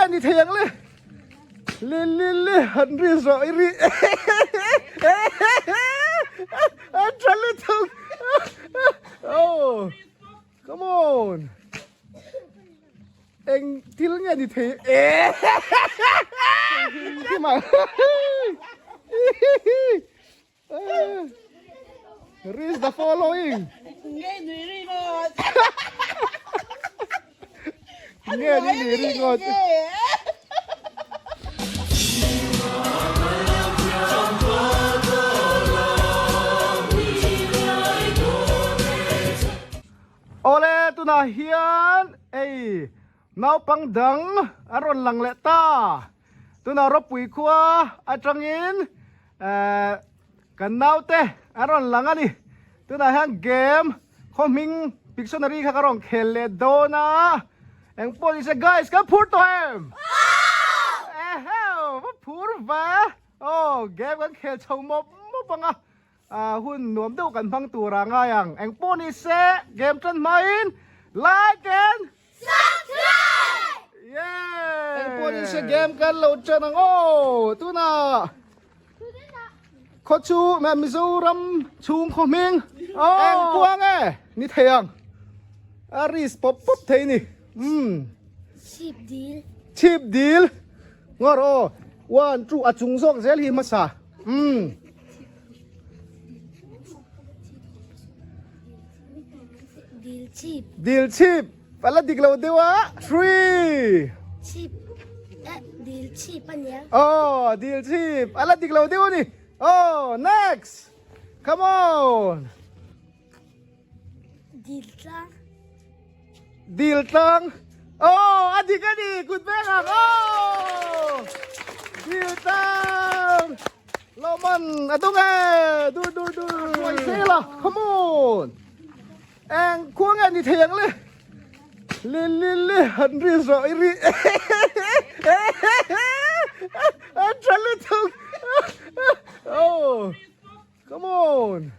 nge ni thei ang le? Le le le han ri zawh i ri a tha lutuk oh come on eng thil nge ni thei e Read the following. Nge nui ri ngawt. Nge nui ri ngawt. Awle tunah hian ei naupang dang an rawn lang leh ta. Tunah ropui khua atangin eh kan naute an rawn lang a ni. Tunah hian game khaw hming pictionary kha ka rawn khel leh dawn a. Eng pawh ni se guys kan phur tawh em? Eheu va phur va. Aw game kan khel chho mawp mawp ang a. Hun nuam deuh kan hmang tur a ngai ang. Eng pawh ni se game tan hmain like and Subscribe! Yeah! Eng pawh ni se game kan lo tan ang aw. Tunah khaw chu Mizoram chhung khaw hming eng kuang e ni thei ang. A risk pawp pawp thei ni. Umm. Chhip dil. Chhip dil. Ngawr aw. One, two a chung zawk zel hi hmasa. Umm. Dil chip. Dil chip. Pala dik lo deuh a. Three. Chip. Eh, dil chip ania. Oh, dil chip. Ala dik lo deuh ani. Oh, next. Come on. Dil tlang. Dil tlang. Oh, a dik ani. Kut veng ang. Oh. Dil tlang. Loman a dung e. Dur dur dur. Huai sela. Come on. Eng khuang e ni thei ang le. Le le le han ri zawh i ri. A tha lutuk. Oh. Come on.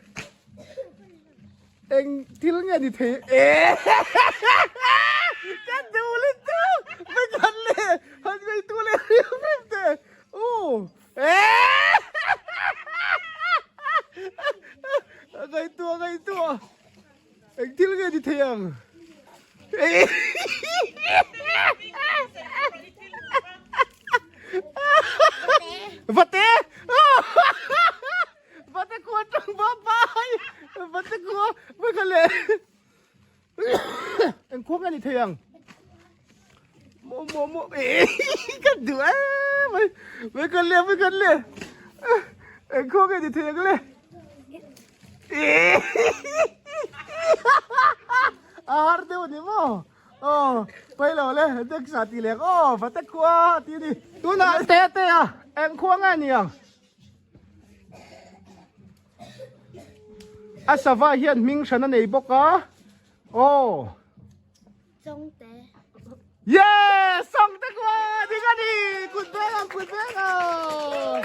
Eng thil nge ni thei e. Kan duh le tu. Mai kan le. Han ngei tu le riu riu te. U. E. Ngai tu ngai tu. Eng thil nge ni thei ang. Vate! Vate kua tang ba bai! Vate kua mai kha le. Eng khuang nge ni thei ang. Mo mo mo ka duh e mai mai kan le mai kan le. Eng khuang nge ni thei ang le. A har deuh ni maw? Aw, pai lo le, next ah ti leh ang aw, va te khua ti ni. Tunah te te a, eng khua nge ni ang? A sava hian hming hran a nei bawk a, aw. Songte. Yes! Songte kua! Ding a ni! Kut beng ang, kut beng ang!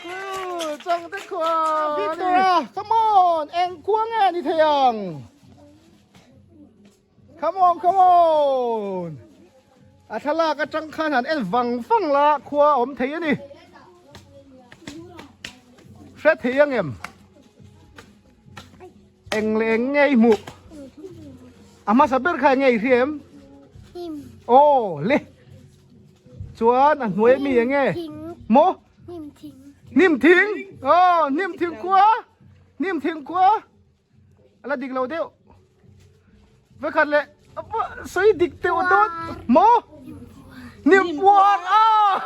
Good! Songte kua! Victor, come on! Eng khua nge ni thei ang? Come on, come on! A thlalak atang khan han en vang vang la khua awm thei a ni. Hre thei ang em? Eng leh eng nge i hmuh? A hmasa ber kha eng nge i hria em? Hnim. Aw le. Chuan a hnuai ami eng nge? Thing. Maw? Hnim thing. Hnim thing. Aw hnim thing khua. Hnim thing khua. A la dik lo deuh. Vekhat leh sawi dik deuh dawt. Maw? Hnim puar. Aw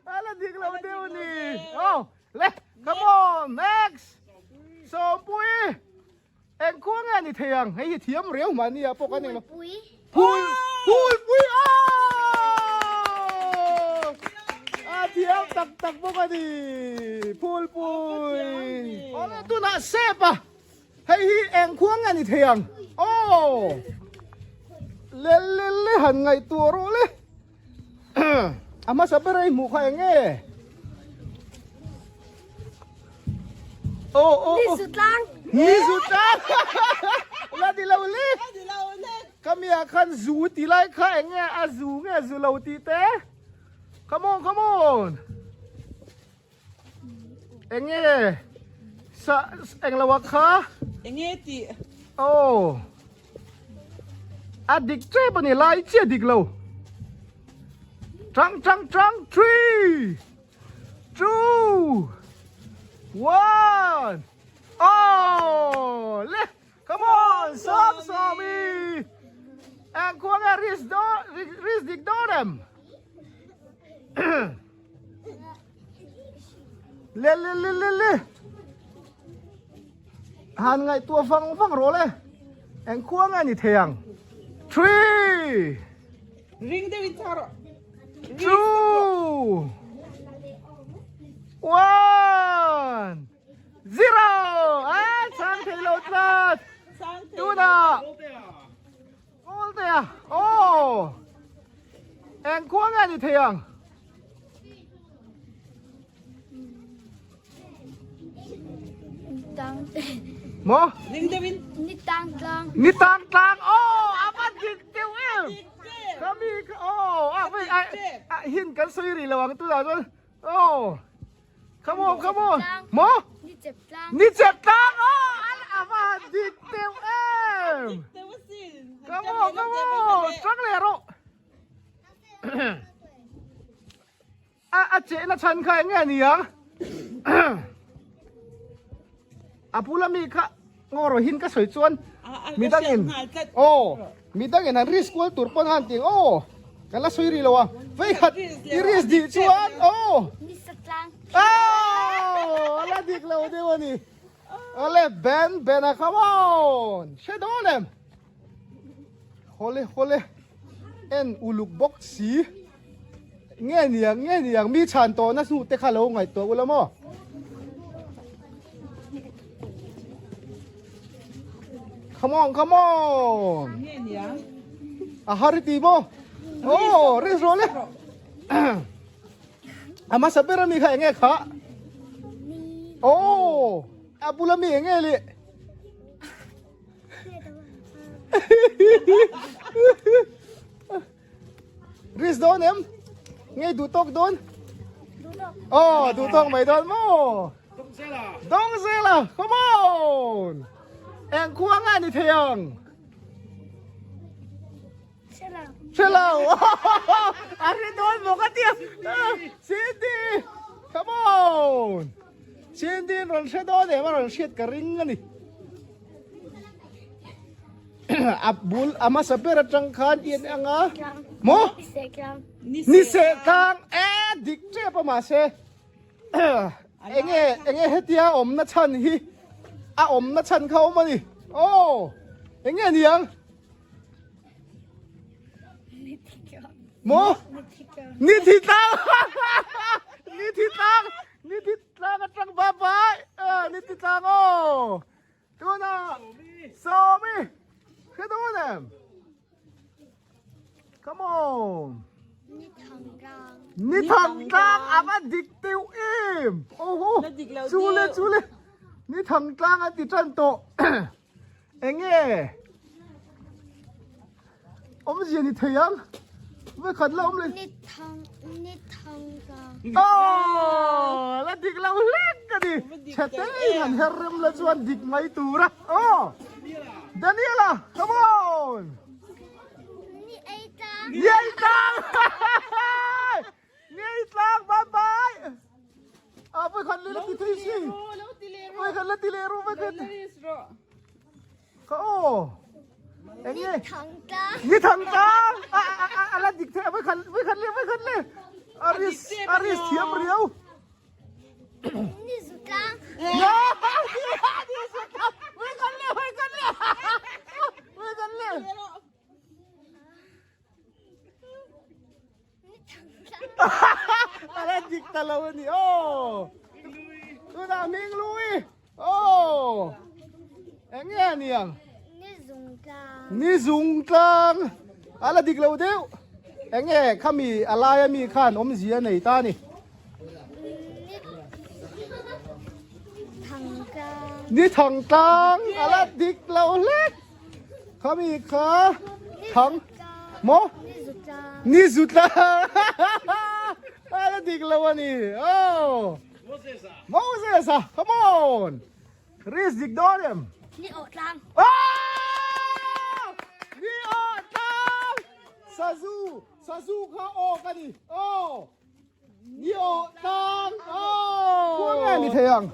a la dik lo deuh ni. Aw Le, come on, next! Sawmpui! Eng khua nge ni thei ang? Hei hi thiam riau mahni ah pawh kan eng lo. Phulpui. Phul, phulpui! Aww! A thiam tak tak bawk a ni. Phulpui! Awle, tunah sep a. Hei hi eng khua nge ni thei ang? Aww! Le le le han ngaihtuah rawh le. A hmasa ber a i hmuh kha eng nge? Aw aw aw. Ni zu tlang. Ni zu tlang. La di lo le. La di lo le. Ka mi ah khan zu ti lai kha eng nge a zu nge zu lo tih te? Come on, come on. Eng nge sa eng lo ah kha? Eng nge tih? Oh. A dik tep a ni lai chiah dik lo. Tang tang tang 3 2 1 Oh! Le Come on! Sawm sawmi! Eng khua nge risk do risk dik dawn em? Le le le le le. Han ngaihtuah vang vang rawh le. Eng khua nge ni thei ang? 3 Ring deuh in char rawh. 2 1 0 Ah, chang thei lo tlat. Tuna. Kawltea. Oh. Eng khua nge ni thei ang? Maw? Ring deuh in. Ni tang tlang. Ni tang tlang. Oh, a va dik deuh em. Kami oh, a vai a hin kan sawi rih lo ang tunah chuan. Oh. Come on, come on. Maw? Ni chep tlang. Ni chep tlang. Oh, a va han dik deuh em. Come on, come on. Tang leh rawh. A a chehna chhan kha eng nge ni ang? A bula mi kha ngaw rawh hin ka sawi chuan midangin aw midangin an risk kual tur pawn han ting aw ka la sawi rih lo a vei khat i risk dih chuan aw aw a la dik lo deuh a ni awle Ben Ben a come on hre dawn em hawle hawle en uluk bawk si. Nge niang nge niang mi chhan tawhna hnu te kha lo ngaihtuah ula maw? Come on, come on. Nge niang. A har ti maw? Oh, ris rawh le. A hmasa ber ami kha enge kha? Oh, a bula mi enge le? Risk dawn em? Nge duh tawk dawn? Duh tawk. Oh, duh tawk mai dawn maw? Dawng zela. Dawng zela, come on! Eng khua nga ni thei ang? Hrelo. Hrelo. A hre dawn maw ka tia. Cindy, come on! Cindy in rawn hre dawn em a rawn hriat ka ring a ni. A bul a hmasa ber atang khan i en ang a maw ni seh tlang e dik tep a mahse enge enge hetia awmna chhan hi a awmna chhan kha awm a ni aw enge niang maw ni thi tlang ni thi tlang ni thi tlang atang bye bye ni thi tlang aw Tuna Sawmi Hre dawn em Come on Ni thang tlang Ni thang tlang a va dik teuh em Oho Chu le chu le Ni thang tlang a ti tan tawh Enge Awmzia ni thei ang Vekhat la awm le Ni thang ni thang tlang Aw la dik lo hlek a ni Chhe te in han her rem la chuan dik mai tur a Aw Daniela come on Ni ei tlang Ni ei tlang Ni ei tlang bye bye A vekhat le la ti thei si Vekhat la ti leh ru vekhat Ka aw. Eng nge? Ni thang tlang. Ni thang tlang. A a a a la dik thei a voi khat voi khat le voi khat le. Aris aris thiam riau. Ni zu tlang. Ya ni zu tlang. Voi khat le voi khat le. Voi khat le. Ni thang tlang. A la dik ta lo a ni aw. Tunah hming lui. Aw. Eng nge a ni ang? Ni zung tlang. Ni zung tlang. A la dik lo deuh. Eng nge khami a laia mi khan awmzia a nei ta a ni. Ni thang tlang. Ni thang tlang. A la dik lo hlek. Khami kha. Thang. Maw? Ni zu tlang. A la dik lo a ni. Oh. Moses a. Come on. Risk dik dawn em? Ni awh tlang. Oh! Ni awh tlang. Sazu, sazu kha aw ka ni. Oh. Ni awh tlang. Oh. Khuang nge ni thei ang?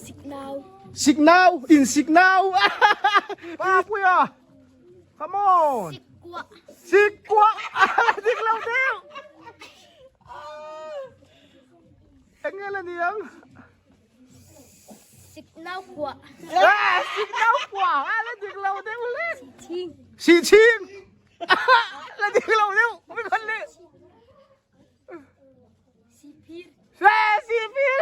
Siknau. Siknau, in siknau. Pa puia. Come on. Sikua. Sikua. Dik lo deuh. Eng nge la ni ang? Sik nau kuah. Eh, sik nau kuah. A la dik lo deuh le. Si ching. Si ching. La dik lo deuh. Mi khan le. Si phir. Eh, si phir.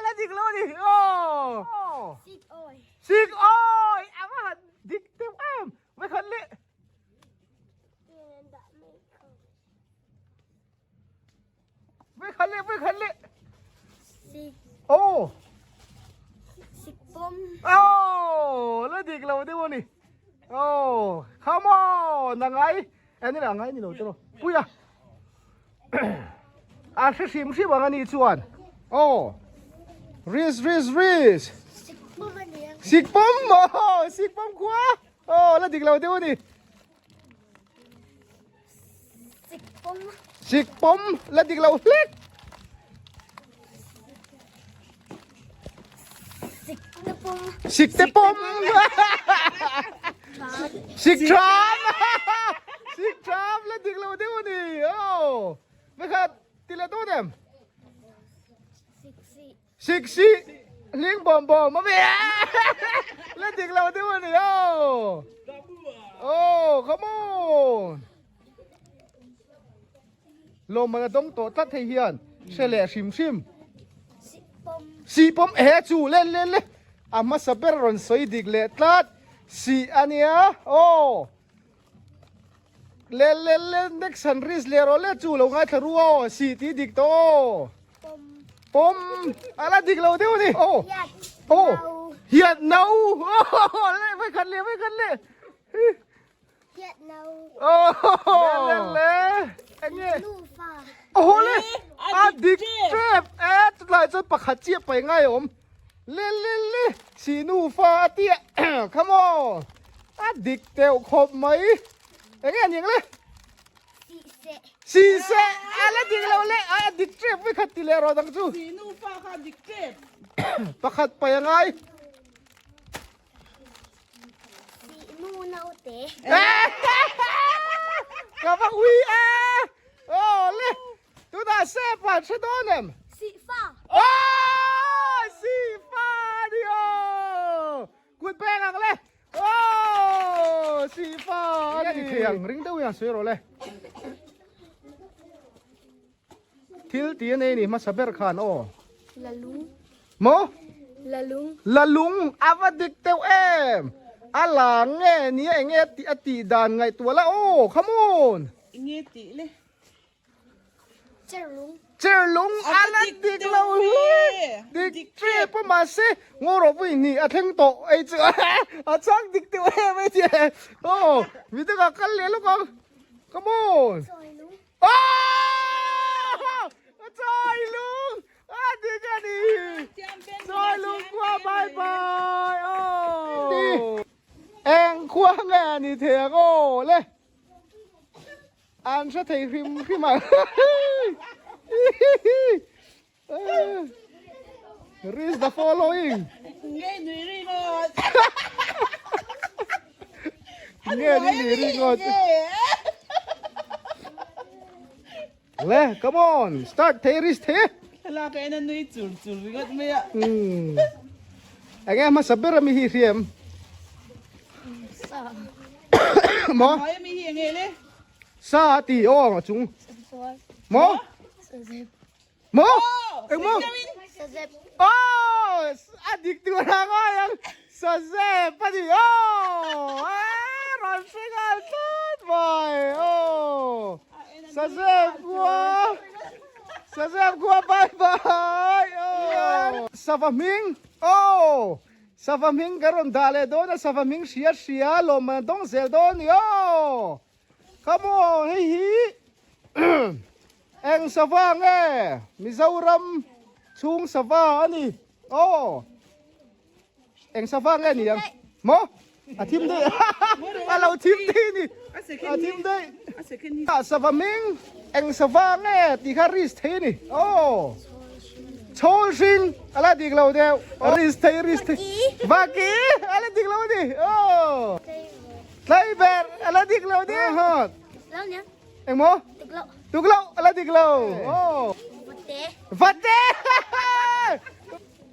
La dik lo ni. Oh. Sik oi. Sik oi. A va han dik deuh em. Mi khan le. Vui khat leh, vui khat leh. Sik. Oh. Sik pawm. Oh, la dik lo deuh ani. Oh, come on, a ngai. Eh, ni la ngai ni lo tero. Puia. A hre hrim hrim ang ani chuan. Oh. Riz, riz, riz. Sik pawm ani ang. Sik pawm, oh, sik pawm khua. Oh, la dik lo deuh ani. Sik pawm la dik lo hlek. Sik te pawm. Sik tram. Sik tram la dik lo deuh a ni. Oh. Vekhat ti leh dawn em? Sik si hling bawm bawm a mi la dik lo deuh a ni aw oh come on lawmman a dawng tawh tlat hei hian hre leh hrim hrim si pawm he chu le le le a hmasa ber rawn sawi dik leh tlat si ania aw Le le le next han risk leh rawh le chu lo ngaithla ru aw si tih dik tawh aw pawm a la dik lo deuh a ni aw aw hiat no aw le vai khat leh vai khat leh hiat no aw le le eng nge aw le a dik tep e chulai chuan pakhat chiah pai ngai awm Le le le si nufa a tia come on a dik teuh khawp mai enge a ning le si se si se a la dik lo le a dik tep mai khat ti leh rawh dang chu si nufa kha dik tep pakhat pai a ngai si nu nau te ka va ui a oh le Tunah sep ah hre dawn em? Sihfa. Aww! Sihfa a ni aw! Kut peng ang le! Aww! Sihfa a ni. Thei ang ring deuh hian sawi rawh le. Thil ti a nei ni hmasa ber khan aw. Lalung. Maw? Lalung. Lalung a va dik deuh em? A la nge nia enge a tih dan ngaihtuah la aw! Come on! Enge tih le? Cherlung. Cherlung a la dik lo hle. Dik trep a mahse ngaw rawh pawh in a thleng tawh ei chu a chang dik deuh em ei che. Aw mi te ka kal leh lawk ang. Come on. Chawilung. Aww! Chawilung! A dik a ni. Chawilung khua bye bye. Aw. Eng khua nge ni thei ang aw le. An hre thei hrim hrim a. Read the following. Nge nui ringawt. Nge nui ringawt. Le, come on, start thei risk thei. Thlalak a en a nui chur chur ringawt mai a. Enge hmasa ber ami hi hriam? Sa. Maw? Hmai ami hi enge le? Sa a ti aw a chung. Maw? Sazep. Maw? Eng maw? Sazep. Oh, a dik tur a ngai ang. Sazep a ni. Oh, rawn hre nghal tlat mai. Oh. Sazep khua. Sazep khua bye bye. Oh. Sava hming. Oh. Sava hming ka rawn dah leh dawn a, sava hming hria hria lawmman a dawng zel dawn ni aw. Come on, hei hi eng sava nge? Mizoram chhung sava a ni aw. Eng sava nge ni ang? Maw? A thim daih. A lo thim daih ni. A thim daih. Sava hming eng sava nge tih kha risk thei a ni. Aw. Chhawl hring a la dik lo deuh. Risk thei risk thei. Vaki a la dik lo a ni. Aw. Tlaiber a la dik lo deuh. Engmaw? Tukloh. Tukloh a la dik lo. Aw. Vate. Vate.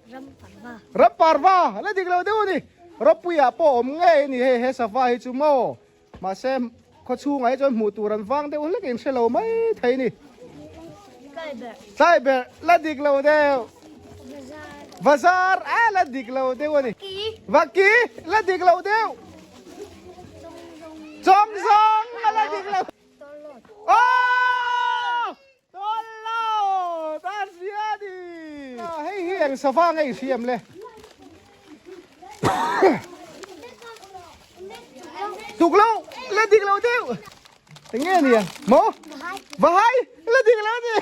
Ram parva. Ram parva la dik lo deuh a ni. Rawpuiah pawh awm ngei a ni hei he sava hi chu maw. Mahse khaw chhungah hi chuan hmuh tur an vang deuh hlek in hre lo mai thei a ni. Tlaiberh. Tlaiberh la dik lo deuh. Vazar. Vazar a la dik lo deuh a ni. Vaki. Vaki la dik lo deuh. Chawngzawng. Chawngzawng a la dik lo. Tawlawt. Aww! Tawllo! Ta hria ni! Hei hi eng sava nge i hriam le? Tuk lo! La dik lo deuh! Eng nge nia? Maw? Vahai! La dik lo ni!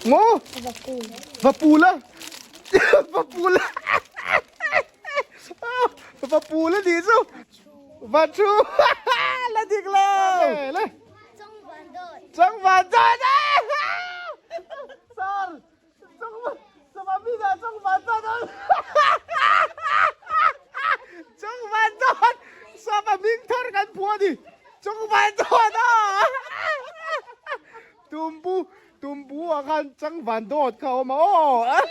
Maw? Vapula! Vapula! Vapula ni chu! Va thu! La dik lo! Le! Chong van dawt. Chong van dawt! Sir! Chong van Sama mi dah chong van dawt. Chong van dawt! Sama ming thar kan phua ni. Chong van dawt a! Tumbu tumbu ah khan chang van dawt kha awm a aw.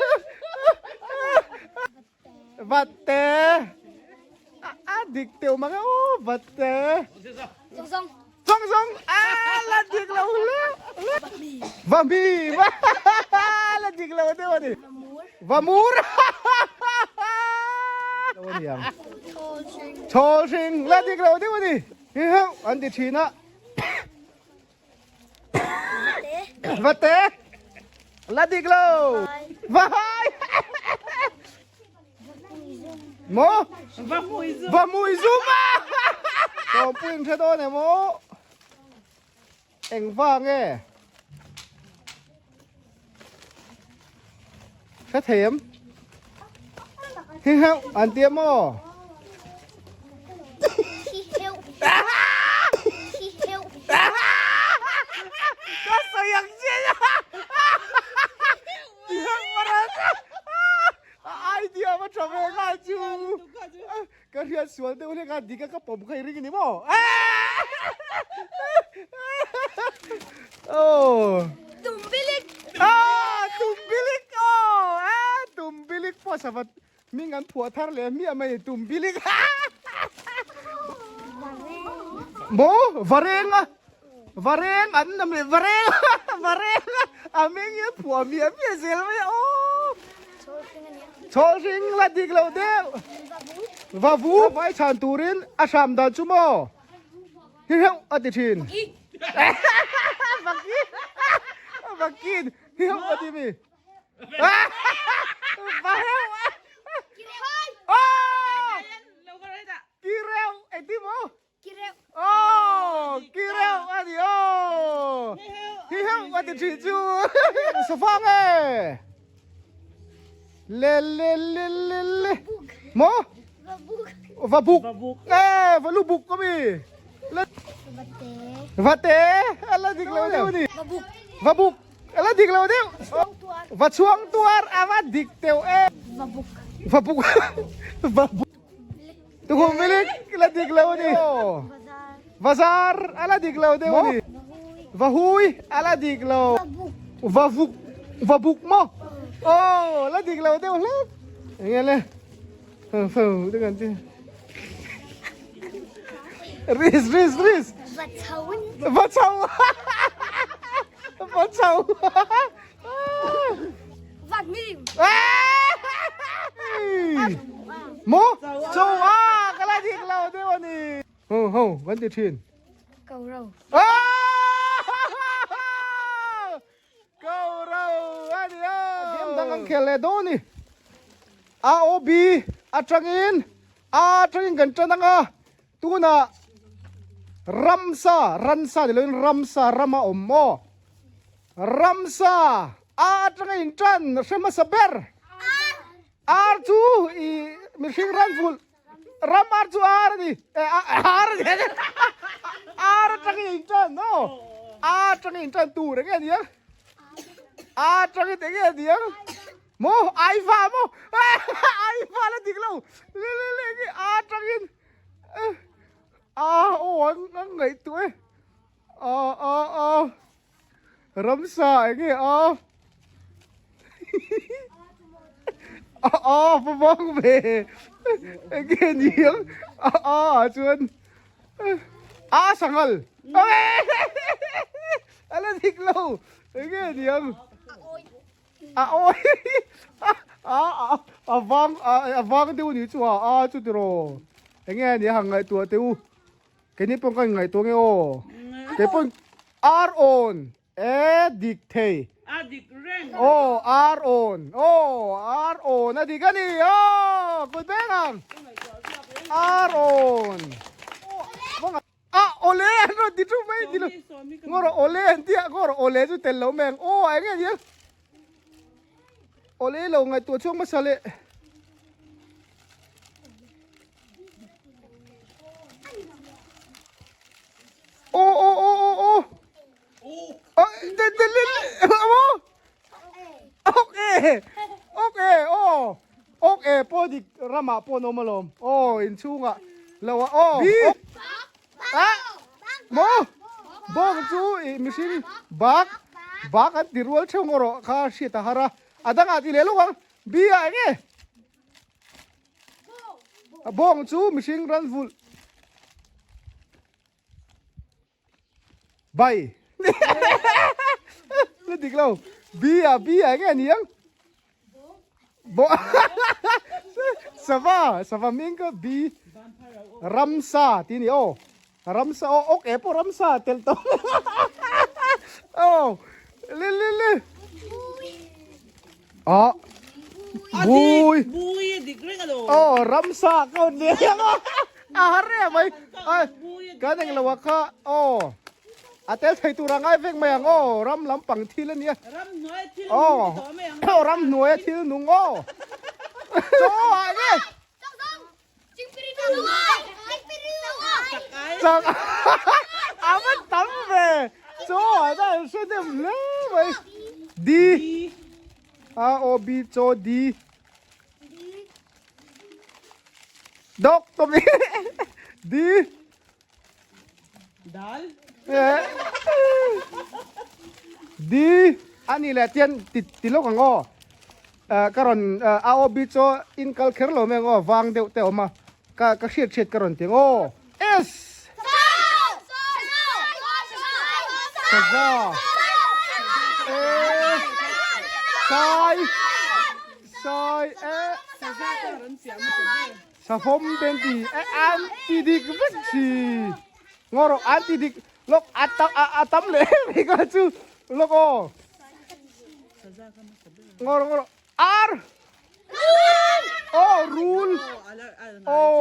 Vatte a dik teuh mang e aw vatte. Zawng zawng. Zawng zawng a la dik lo hle. Vami la dik lo deuh a ni. Vamur. Chhawl hring la dik lo deuh a ni. Hi heuh an ti thin a. Vate la dik lo vai mo Va mui zum. Va mui zum a tawm puin hre dawn em aw eng va nge hre thei em hi heuh an tia maw Ka sawi ang chiah a Ti heuh maran a idea va tha ve nga chu ka hriat sual deuh hlek a dik a ka pawm kha i ring a ni maw Oh Tumbilik Ah tumbilik aw ah tumbilik pawh savat Ming an phuah thar leh hmiah mai tum bilik Maw vareng a vareng an nam leh vareng vareng a ming hi a phuah miah miah zel mai a aw Chhawl hring la dik lo deuh Vavu vai chhan turin a hram dan chu maw hi hreuh a ti thin Vaki Vakin hi hreuh a ti mi Kireu engtin maw? Kireu. Oh, kireu a ni aw. Hi heuh a ti thin chu. Sofa nge? Le le le le le. Maw? Vabuk. Vabuk. Vabuk. Eh, valubuk ka mi. Le. Vate. Vate. Ala dik lo deuh ni. Vabuk. Vabuk. A la dik lo deuh. Va chhuang tuar a va dik teuh e. Va buk. Va buk. Va buk. Tukhum vilik la dik lo a ni. Va zar a la dik lo deuh a ni. Va hui a la dik lo. Va vuk. Va buk maw? Aw la dik lo deuh hlek. Enge le. Fo te kan ti. Ris ris ris. Va chho. Va chho. Va chho. Va hnim. Mo chho a ka la dik lo deuh a ni. Ho ho kan ti thin. Ko ro. Ko ro a ni a. Game dang an khel leh dawn ni. A O B atangin A atangin kan tan anga tunah ramsa ransa ni loin ramsa rama awm maw ramsa A atanga in tan hre hmasa ber Ar chu i mihring ran vulh ram ar chu ar a ni ar a ni ar atangin in tan maw A atangin in tan tur enge nia A atangin enge nia. Maw ai va maw ai va la dik lo le le le nge a tangin a aw an an ngaih tu e a a a ramsa enge a a a va vang ve enge niang a a ah chuan a sanghal a la dik lo enge niang. A awi a a a vang a vang deuh ni chu a a chu tiraw enge a nia han ngaihtuah teh u keini pawh kan ngaihtuah nge aw kei pawh ar awn e dik thei a dik reng aw ar awn aw ar awn a dik a ni aw kut beng ang ar awn A awle an rawn ti thu mai ti lo. Ngawr awle an tia ngawr awle chu tel lo mai ang. Aw eng nge nia. Awle lo ngaihtuah chhuak hmasa leh. Aw aw aw aw aw. Aw de de le aw. Ok e. Ok e aw. Ok e pawh dik ramah pawh an awm alawm. Aw inchhungah lo a aw. A maw bawng chu ih mihring bak bak an ti rual theuh ngawh rawh kha hriat a har a. A dangah ti leh lawk ang. B ah eng nge? Bawng chu mihring ran vulh. Bai. La dik lo. B a B a enge ni ang? Bo. Sava, sava ming ka B. Ramsa ti ni o. Ramsa o ok e po ramsa tel to. Oh. Li li li. Oh. Bui. Bui dik reng alo. Oh, ramsa ka ni ang. A har e mai. Ai, kan eng lo kha. Oh. A tel thei tur angai vek mai ang oh, ram lampang thil ania. Ram hnuai thil nung ti tawh mai ang. Oh, ram hnuai thil nung oh. Chaw ah nge. Chak a va tam ve. Chaw ah ta an hre dem hle mai. D A O B chaw D. Dog tawp i D. Dal. D ani leh tian ti ti lawk ang aw ka rawn a aw bi chu in kal kher lo mai ang aw vang deuh te a awm a ka ka hriat hriat ka rawn ti ang aw S Saza E Sai Sai E Sahawm te an ti e an ti dik vek si ngaw rawh an ti dik lawk a tam a tam leh em em kha chu lawk aw ngaw rawh ngaw rawh ar aw rul aw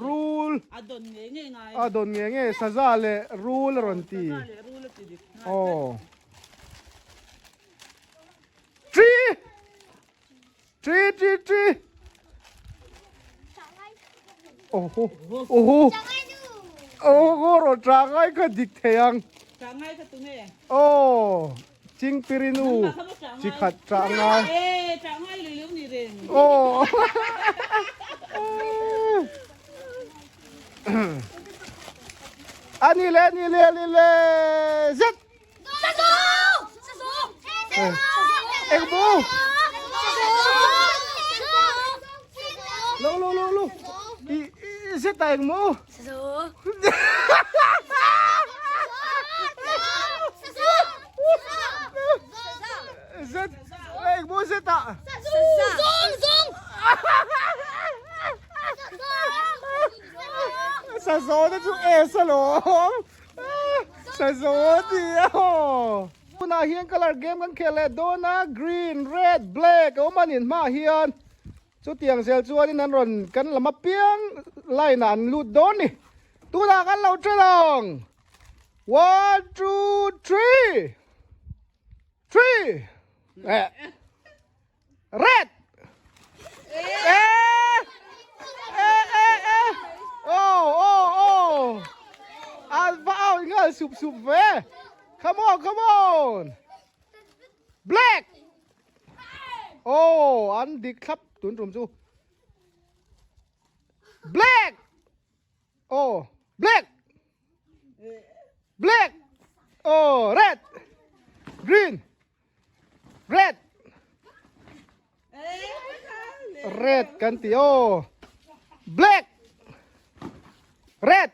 rul a dawn nge nge ngai a dawn nge nge saza leh rul a rawn ti aw tree Tri tri tri. Oho oho. Oho ro tra ngai kha dik thei ang. Tra ngai kha tu nge? Oh ching pirinu chi khat tra ngai. Eh tra ngai lui lu ni reng. Oh. Ani le ani le ani le zet. Eng bu. Lo lo lo lo. I i zet ta eng mu. Zet eng mu zet ta. Sa zo te chu e sa lawm. Sazo ti aw. Tunah hian colour game kan khel leh dawn a green, red, black a awm a ni hmaah hian. Chutiang zel chuanin an rawn kan lam apiang line ah an lut dawn ni. Tunah kan lo ṭhen ang. One, two, three. Three. Eh. Red. Eh. Eh, eh, eh. Oh, oh, oh. An va out nghal sup sup ve. Come on, come on. Black. Oh, an dik thlap tun tum chu. Black. Oh, black. Black. Oh, red. Green. Red. Red kan ti oh. Black. Red.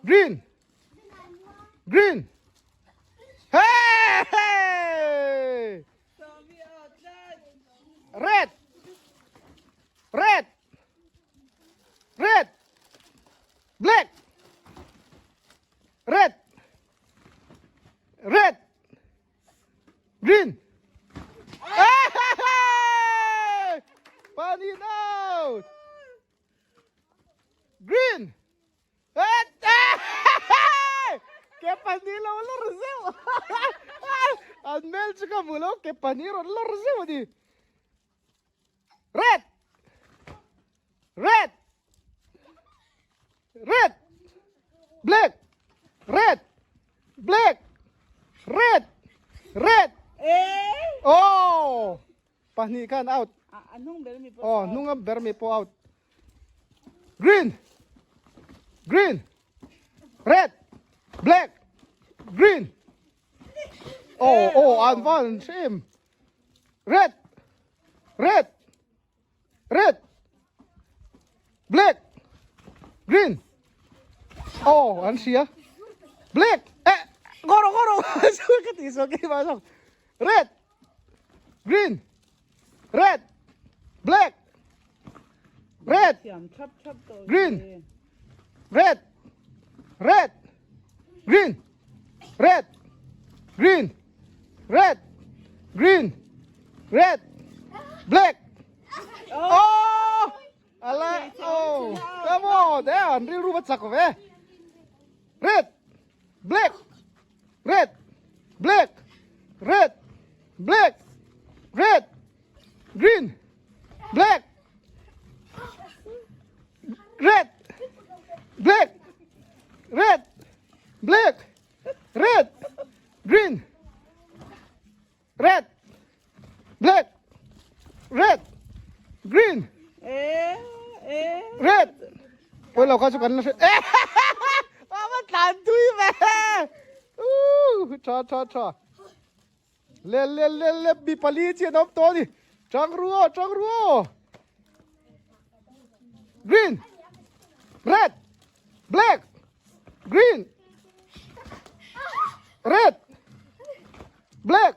Green. Green. Hey! Hey! Red. Red. Red. Black. Red. Red. Green. Hey! Panin out. Green. Ke pahnih lo lawr zeuh an hmel chu ka hmu lo ke pahnih rawn lawr zeuh a ni red red red black red black red red oh pahnih khan out oh hnung a ber mi pawh out Green Green Red Black Green Oh oh an van hrim Red Red Red Black Green Oh an hria Black Eh Goro goro Ka tih sual keimah zawk Red Green Red Black Red Green Red Red Green Red Green Red Green Red Black Oh Ala oh Come on there an rilru va chak ve Red Black Red Black Red Black Red Green Black Red Black Red Black Red Green Red Black Red Green Red Ôi lo kha chu kan la hre A va tlan tui ve Uh tha tha tha Le le le le mi pali chi an awm tawh a ni Chang ru aw chang ru aw Green Red Black Green Red Black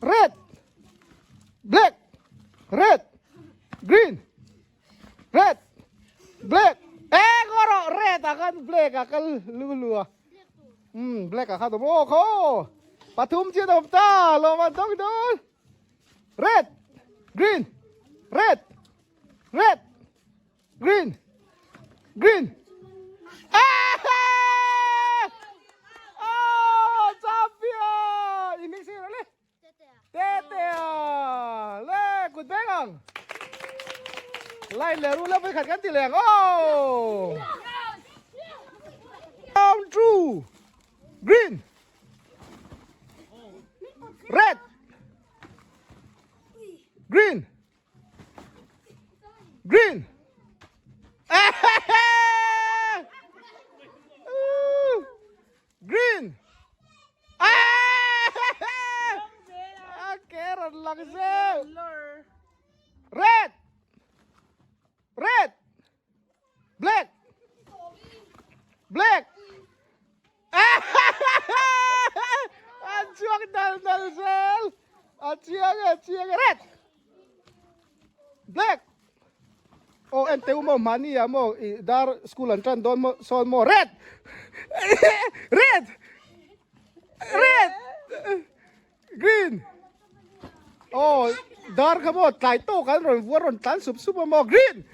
Red Black Red Green Red Black Eh ngawh rawh red ah khan black ah kal lu lu a um black ah khan awm aw khaw pathum chian awm ta lawm an dawng dawn Red Green Red Red Green Green Ah! Oh, champion! I mix le. Tetea. Le, kut beng ang. Line le ru la voi khat kan ti leng. Oh. Round two. Green. Red. Green. Green. Green. A ke rawn lang zeuh. Red. Red. Black. Black. An chuak dal dal zel. A chiang e, a chiang e. Red. Black. Oh, en teu maw mahni ah maw i dar school an tan dawn maw sawn maw red. Red. Red. Green. Oh. Dar kha maw tlai tawk an rawn vuar rawn tlan sup sup a maw green.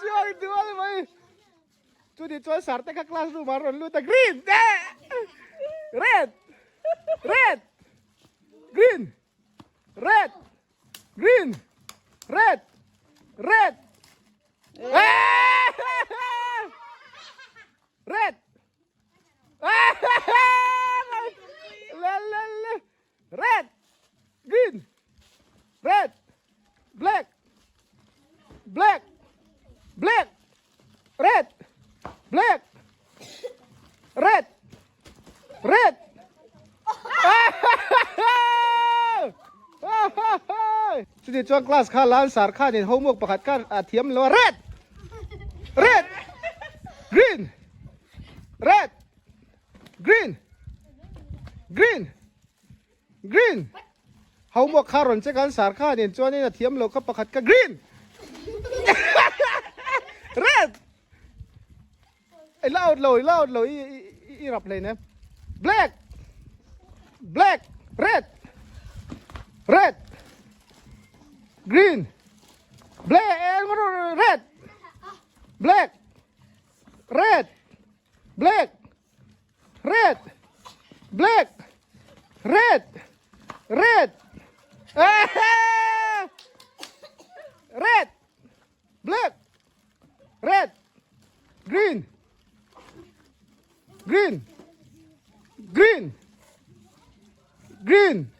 Chiang dual mai. Chutih chuan sir te kha class room ah rawn lut a green. Red. Red. Green. Red. Green. Red. Red. Red. Red. Green. Red. Black. Black. Black. Red. Black. Red. Red. Chutih chuan class kha lan sar khanin homework pakhat kha a thiam lo a red. Red. Green. Red. Green. Green. Green. Homework kha rawn check an sar khanin chuanin a thiam lo kha pakhat kha green. Red. I la out lo, i la out lo, i i rap hlei nem. Black. Black. Red. Red. Green. Black. Red. Black. Red. Black. Red. Black. Red. Red. Red. Black. Red. Green. Green. Green. Green.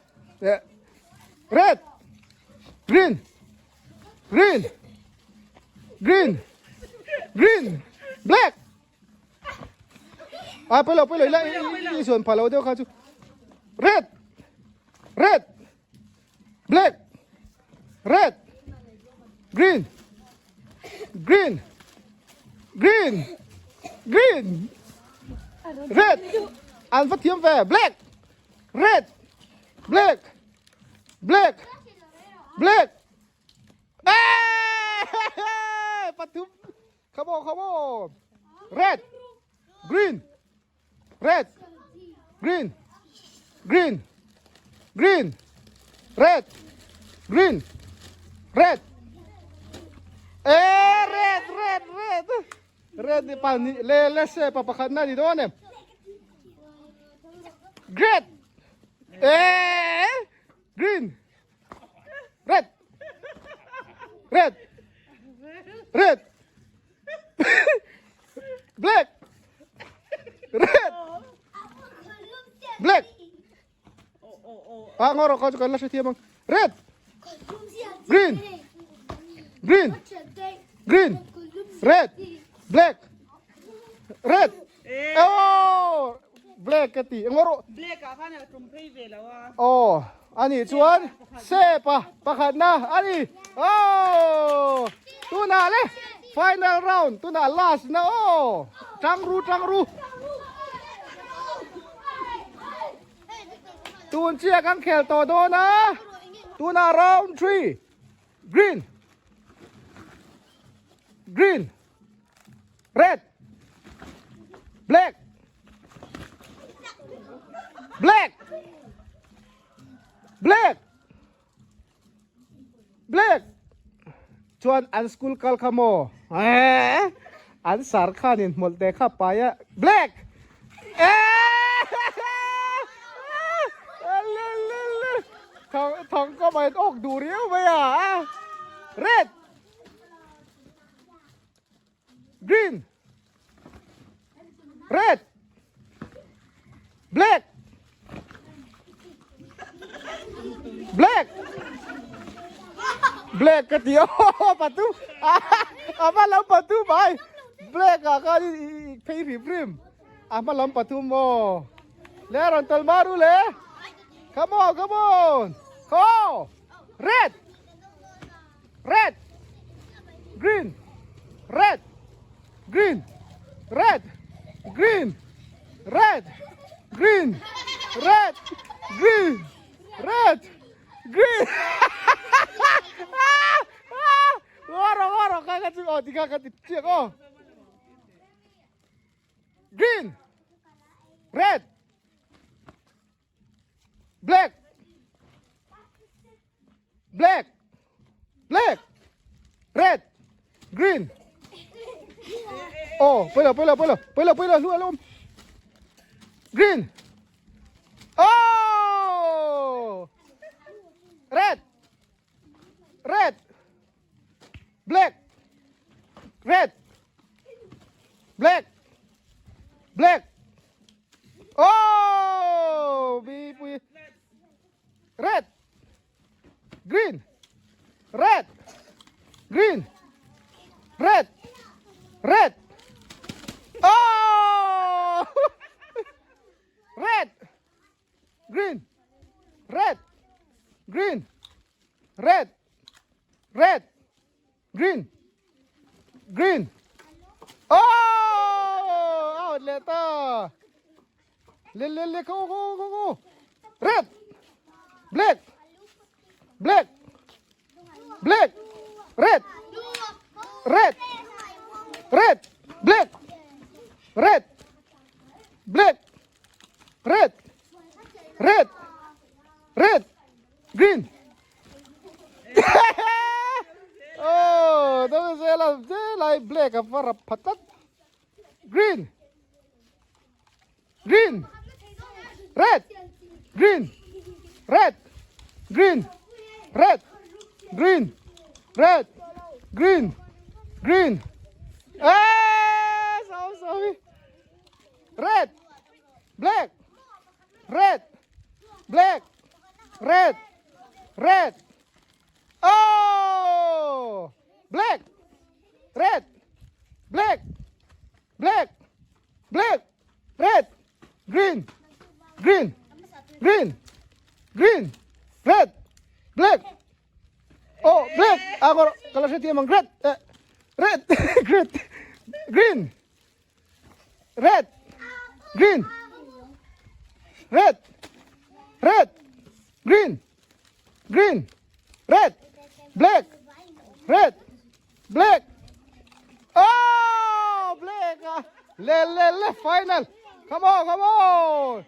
Red. Green. Green. Green. Green. Black. Ah, pelo, pelo. Ila, i suan pha lo deuh kha chu. Red. Red. Black. Red. Green. Green. Green. Green. Red. An va thiam ve. Black. Red. Black. Black. Black. Pathum. Come on, come on. Red. Green. Red. Green. Green. Green. Red. Green. Red. Eh, red, red, red. Red ni pa ni le le se pa pakhat na ni dawn em. Red. Eh, green. Red. Red. Red. Black. Red. Black. Ah, ngoro ka chu kan la hre thiam ang. Red. Green. Green. Green. Red. Black. Red. Oh, black ka ti. Ngoro. Black ah khan a tum phei ve lo a. Oh, ani chuan sepa pakhat na ani. Oh, tuna le final round tuna last na oh. Tang ru tang ru. Tun chia kan khel to do na. Tuna round 3. Green. Green. Red. Black. Black. Black. Black. Chuan an school kal kha maw? Eh. An sar khanin hmawlh te kha pai a. Black. Eh. Thang thang ka mai awk duh riau mai a. Red. Green. Red. Black. Black. Black ka ti oh patu. Ama lam patu bai. Black a ka i phei rim rim. Ama lam patu mo. Le ron tol maru le. Come on, come on. Go. Red. Red. Green. Red. Green. Red. Green. Red. Green. Red. Green. Red. Green. Ngoro ngoro ka ka chu oh tika ka ti chiak oh. Green. Red. Black. Black. Black. Red. Green. Oh, pawilo, pawilo, pawilo. Pawilo, pawilo. Hlu alawm. Green. Oh! Red. Red. Black. Red. Black. Black. Oh! Bi pui. Red. Green. Red. Green. Red. Red. Oh! Red. Green. Red. Green. Red. Red. Green. Green. Oh! Out leh ta. Le le le go go go go. Red. Black. Black. Black. Red. Red. Red. Black. Red. Black. Red. Red. Red. Green. Oh, dawng zela zelai black a va rap pha tlat. Green. Green. Red. Green. Red. Green. Red. Green. Red. Green. Green. Eh, sorry, sorry. Red. Black. Red. Black. Red. Red. Oh! Black. Red. Black. Black. Black. Red. Green. Green. Green. Green. Red. Black. Oh, black. Ako, kala siya tiyamang red. Eh, red. Green. Green. Red. Green. Red. Red. Green. Green. Red. Black. Red. Black. Oh, black. Ah. Le le le final. Come on, come on.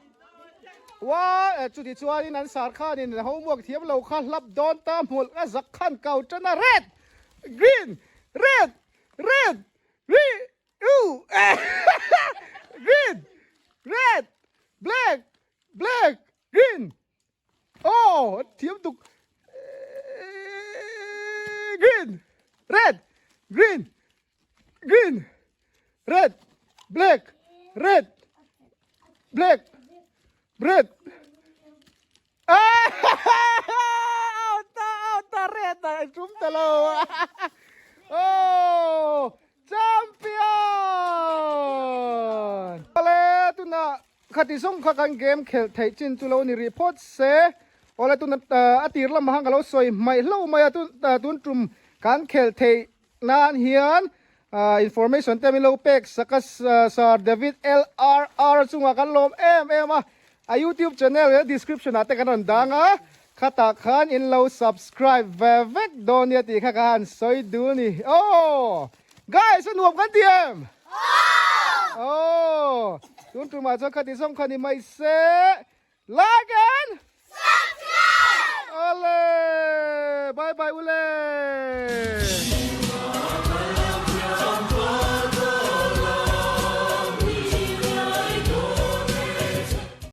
Wa chuti chuanin an sar khanin homework thiam lo kha hlap dawn ta hmulh a zak khan kau tan a red green red red green u green red black black green oh thiam tuk green red green green red black red black red Out ta out ta red a tum ta lo oh champion ale tuna khati zawng kha kan game khelh theih chin chu lo ni rih phawt se awle tuna a tir lamah khan ka lo sawi hmaih hlo mai a tun tum kan khelh theih Nan hian information te min lo pek sak a Sir David LRR chungah kan lawm em em a, a youtube channel leh description ah te kan rawn dang a, khatah khan in lo subscribe ve vek dawn nia tih kha ka han sawi duh ni. Aw! Guys a nuam kan ti em? Aw! Tun tumah chuan khati zawng kha ni mai se. Like!